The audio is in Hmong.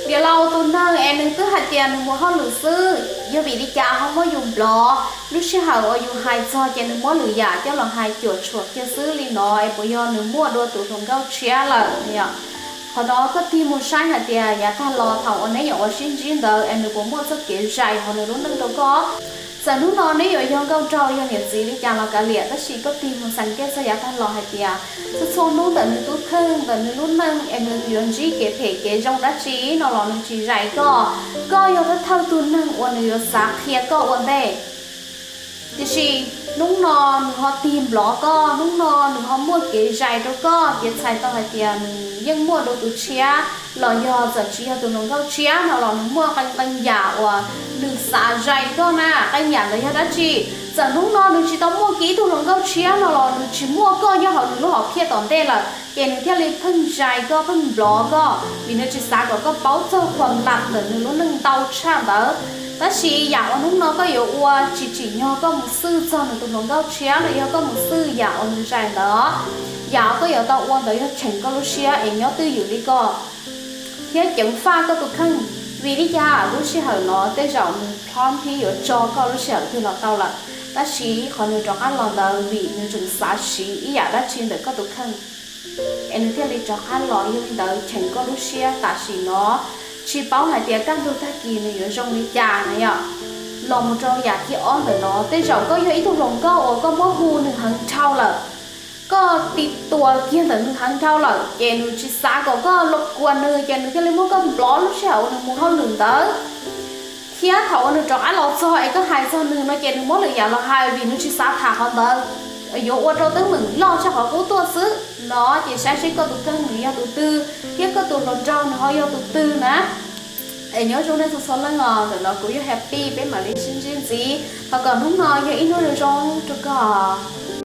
Niam laus, tus neeg es nws twb hais tias nws mus hauj lwm xwb, yog vim li cas ho muab yus block? Lub sij hawm uas yus hais txog ces nws muab lwm yam coj los hais cuam tshuam kiag xwb li no es puas yog nws muaj dua tus hluas nkauj tshiab lawm? Qhov no koj tig mus saib hais tias yav tag los thaum uas neb nyuam qhuav sib ntsib ntawd es nws puas muaj txoj kev zais hauv nws lub neej rau koj? Txawm hnub no neb yuav yog nkauj nraug yog niam txiv li cas los kav liam, tab sis koj tig mus xeem kiag txog yav tag los hais tias txhua txhua hnub ntawm nws tus kheej ntawm nws lub neej es nws yuav ntsib kev phem kev zoo dab tsi no los nws tsis zais koj. Koj yog thawj thawj tus neeg uas nws yuav xav qhia koj ua ntej. Tiam sis hnub no nws ho tig nplov koj, hnub no nws ho muaj kev zais rau koj, ces txhais tau hais tias nws yeej muaj dua tus tshiab, los yog txawm tsis yog tus hluas nkauj tshiab no los nws muaj qee qee yam uas nws xav zais koj na. Qee yam ntawd yog dab tsi? Txawm hnub no nws tsis tau muaj kiag ib tug hluas nkauj tshiab no los nws tsis muaj koj nyob hauv nws lub hom phiaj tom ntej lawm, ces nws thiaj li pheej zais koj, pheej nplov koj, vim nws tsis xav kom koj paub txog khuam lam ntawm nws lub neej ntau tshaj ntawd. Tab sis yam uas hnub no koj yuav ua tsis tsim nyog koj mus xwj txog nws tus hluas nkauj tshiab los yog koj mus xwj yam uas nws zais ntawd, yam uas koj yuav tau ua ntawd yog cheem koj lub siab es nyob twj ywm li koj thiab ceev faj koj tus kheej. Vim li cas lub sij hawm no tej zaum nws plob thiab yuav tso koj lub sij hawm twg los tau lawm, tab sis qhov nws rov qab los ntawd vim nws tseem xav siv ib yam dab tsi ntawm koj tus kheej es nws thiaj li rov qab los. Yog li ntawd cheem koj lub siab tam sim no, tsis paub hais tias kaj ntug tag kis nws yuav zoo li cas na yom. Los mus rau yam thib ob ntawm no, tej zaum koj yog ib tug hluas nkauj uas koj muab hu nws heev dhau lawm, koj tiv tuas kiag ntawm nws heev dhau lawm, ces nws tsis xav kom koj los kuas nws, ces nws thiaj li muab koj nplov lub sij hawm uas nws mus hauj lwm ntawd. Thiab thaum uas nws rov qab los txog es koj hais txog nws no ces nws muab lwm yam los hais vim nws tsis xav tham qhov ntawd, yuav ua rau teeb meem loj tshaj qhov qub tuaj xwb no. Ces saib seb koj tus kheej nws yog tus twg thiab koj tus hluas nraug nws ho yog tus twg na. Es nyob zoo nej txhua txhua leej os, ntawm no kuv yog Happy, peb mam li sib ntsib ntxiv. Thov kom hnub no yog ib hnub zoo zoo rau koj.